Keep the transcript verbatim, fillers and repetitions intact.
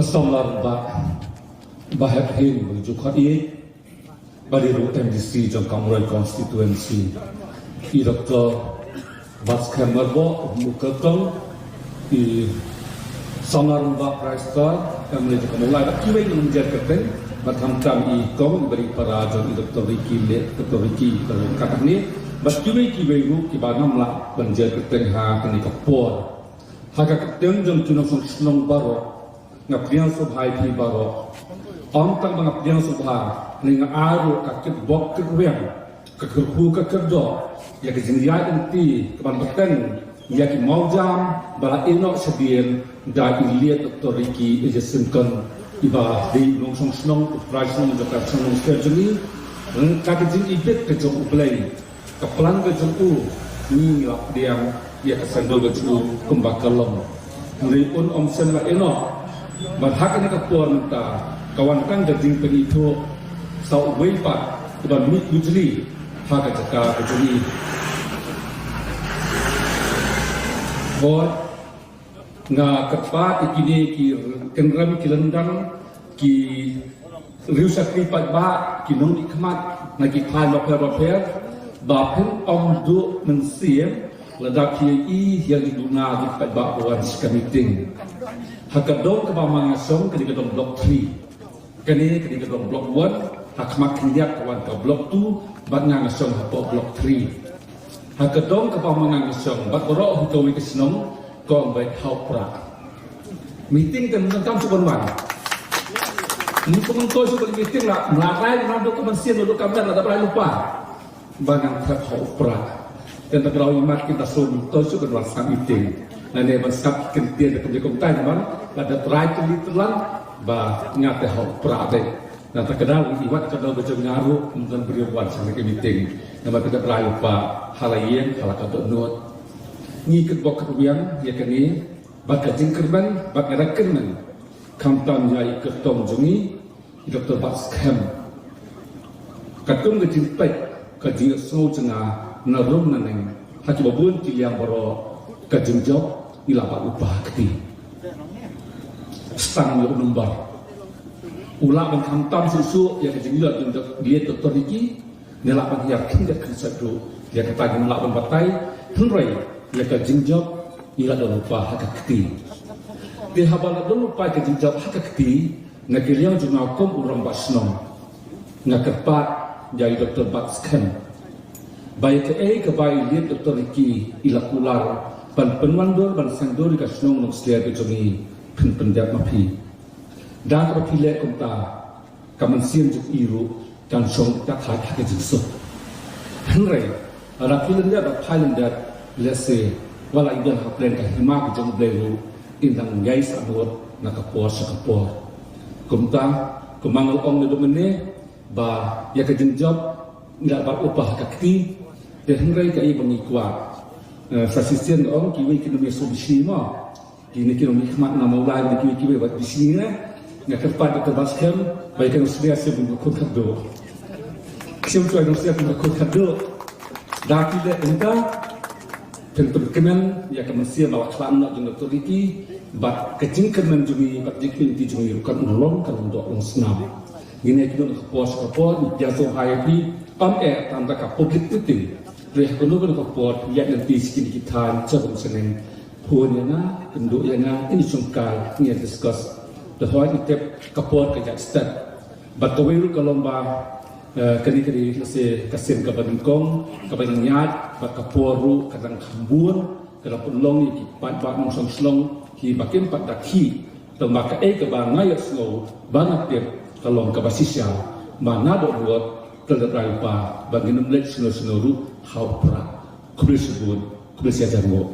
Samla Rangbah ba heh hing ba ju khot ïeit, ba dei ruh M D C jong ka Umroi constituency, i Doctor Batskhem Myrboh, u Mukhertong, i Samla Rangbah Prime Minister, ka Mawlai, bad kiwei na Mynjur Kyrteng, bad khamtam i kong i ba dei para jong i Doctor Ricky, le Doctor Ricky, ka long ka kane, bad kiwei kiwei ruh kiba ngam lah ban jer kyrteng ha kane ka por. Ha ka kyrteng jong ki nongshong shnong baroh, nga pdiang sngewbha ïa phi baroh. Ym tang ba nga pdiang sngewbha, hynrei nga ai ruh ka kitbok kitrwiang, ka kyrkhu ka kyrdoh ïa ka jingïaid lynti kaban bteng ïa ki mawjam ba la ïehnoh shadien da i Doctor Ricky A J Syngkon, iba dei u nongshong shnong, u trai shnong jong ka shnong Nongstoiñ jong ngi. Ka jingibit ka jong U Blei, ka plan ka jong u, ngi la pdiang ïa ka sngewdon ka jong u kumba ka long. Hynrei un ym shym la ïehnoh. Bad ha kane ka por mynta ka wan tang ka jingpynithuh sa uwei pat uban mih bujli ha ka jaka ka jong ngi. Hooid, nga kyrpad ïa kine ki kynrem ki lyndang, ki riew shakri paidbah, ki nongmihkhmat na ki thaiñ bapher bapher, ba phin ym duh mynsiem lada phi ïohi ïa ki duna ki paidbah ba wan sha ka meeting. Ha ka dong kaba ma nga shong ka dei ka dong Block three. Kane ka dei ka dong Block one, ha khmat khyndiat ka wan ka Block two, bad nga nga shong hapoh Block three. Ha ka dong kaba ma nga nga shong, bad baroh hi kawei ka shnong, kong bad ha u Prah. Meeting kan nang kam shu ban wan. Ni kumno to shu ban meeting la, mla rai na dok ka ban sien dok ka ban la da brai lypa. Ba nang thep ha u Prah. Kan da grau imat kita sum to shu ban wan sngap meeting. Nane ban sngap kyntien da kumne kumtai ban, la da trai kylli tlan, ba nga te ha u Prah de. Na ta ka dang i wat ka dang ba jong nga ruh, ym don briew wan sha ka meeting. Namar ka da brai lypa, ha la ïing, ha la ka dohnud. Ngi kitbok kitrwiang ïa kane, bad ka jingkyrmen, bad nga da kyrmen. Khamtam ïa i kyrtong jong ngi, i Doctor Batskhem. Katkum ka jingpeit, ka jingsngew jong nga, na rum na neng, ha kiba bun ki liang baroh, ka jingjop, ngi la bat lypa ha kti. Stang ïa u number. U lah ban khamtam shuh shuh ïa ka jingïoh jong u Doctor Ricky, ne lah ban hiar khyndiat khynsoit ruh ïa kata, ngim lah ban batai, hynrei ïa ka jingjop ngi la don lypa ha ka kti. Te haba la don lypa ïa ka jingjop ha ka kti, na ka liang jong nga kum u rangbah shnong, nga kyrpad ïa i Doctor Batskhem ba ïa kaei kaba i Doctor Ricky i la kular ban pynwandur, ban sngewdur ïa ka shnong Nongstoiñ ka jong ngi, phin pyndep ma phi. Da kaba phi leh kumta, ka mynsiem jong i ruh kan shong tat ha ka jingsuk. Hynrei lada phi lyndet, lada phai lyndet, lehse wat la i don hapdeng ka hima ka jong U Blei ruh, in dang ïai sahnud na ka por sha ka por. Kumta, kumba nga la ong naduh mynne, ba ïa ka jingjop ngi la bat lypa ha ka kti. Te hynrei kaei ba ngi kwah, eh, sa shisien nga ong, kiwei kin ym ïasuk bishni mo. Kine ki nongmihkhmat na Mawlai, ne kiwei kiwei wat bishni ne. Nga kyrpad ïa ka Batskhem ba ïa ka nongsynshar shem kum ka khun khatduh. Shem, to ai nongsynshar kum ka khun khatduh. Da phi leh kumta, phin pynkmen ïa ka mynsiem ba la khlad noh jong u Doctor Ricky, bad ka jingkyrmen jong ngi, bad jingkmen jong ngi ruh kan long, kan long doh long snam. Ngin ïa kynduh na ka por sha ka por, ngi ïa sngewbha ïa phi, ym eh tang da ka public meeting. Hynrei ha kano kano ka por, ïaid lynti sha kine ki thaiñ, sha bun sha neng, phone ïa nga, kynduh ïa nga, ngin ïa shongkai, ngin ïa discuss. Te hooid ngi tip ka por ka ïaid stet. Bad kawei ruh ka long ba, eh, kane ka dei lehse ka sien kaba nyngkong, kaba ngi ïaid, bad ka por ruh ka dang kham bun, ka dang pynlong ïa ki paidbah nongshong shnong kiba kim pat da khih. Tangba kaei kaba nga ïohsngew ba nga tip ka long kaba shisha, ba naduh nud ka la da brai lypa ba ngin ym leit shano shano ruh ha u Prah. Khublei shibun, khublei shihajar nguh.